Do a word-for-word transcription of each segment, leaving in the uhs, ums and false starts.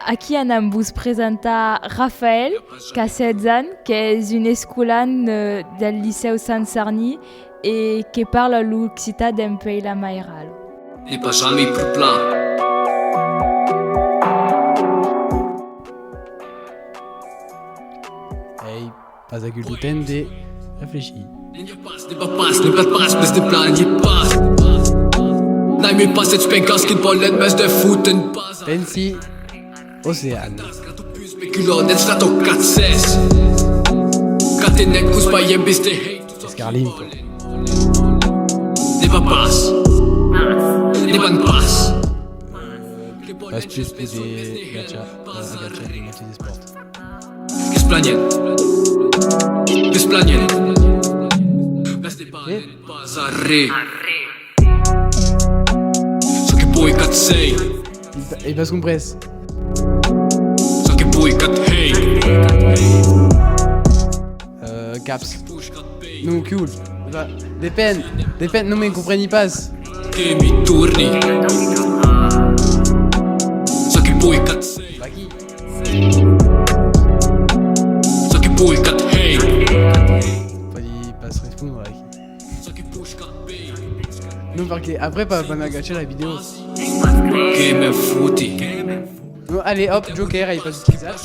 Aquí anam vos presentar Rafael, qu'a setze ans, qu'es un escolan, eh, del licèu Sant Sarni e que parla l'occitan dempuèi la mairala. N'ai pas jamai pro plan. Ei pas agut lo temps de reflechir. N'i a pas, n'i a pas, n'i a pas, pas, pas de plan, n'i a pas. N'aimi pas eths pegas qui'm vòlen mès de foten pas. Pensi Ocean. Escarlin, quoi. Ne va pas. Ne van pas. Pas plus que de gacha, euh, gacha de match de sport. Qu'es planhèt. Qu'es planhèt. Mès de pas, eh? Pas arré. Çò que voi qu'at sei. Ai pas comprés. Çò que voi qu'at hei. Euh, caps. Non, cool. Bah, depend. Depend, non, me compreni pas. Que mi torni. Çò que voi qu'at sei. Vaquí. Çò que voi qu'at hei. Pòdi pas respondre aquí. Non, perque après, pa, van agachar la vidèo. Que me foti. Non, allez, hop, Joker, ai pas utilizat.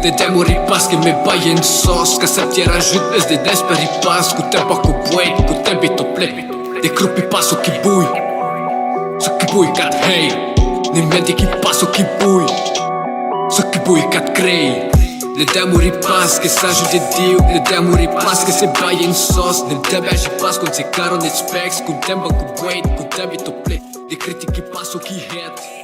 Te demori pas que me balhen sòs, qu'accepti era ajut es de desperi pas, que te pòco bueit, que te vito ple. Te cropi pas çò qui voi, çò qui voi qu'at hei, ne me diqui pas çò qui voi, çò qui voi qu'at crei. Ne demori pas que s'ajude Diu, ne demori pas que se balhen sòs, ne te vegi pas quand se caron eths pecs, quand te pòco bueit, quand te vito ple. Te critiqui pas çò qui hèt.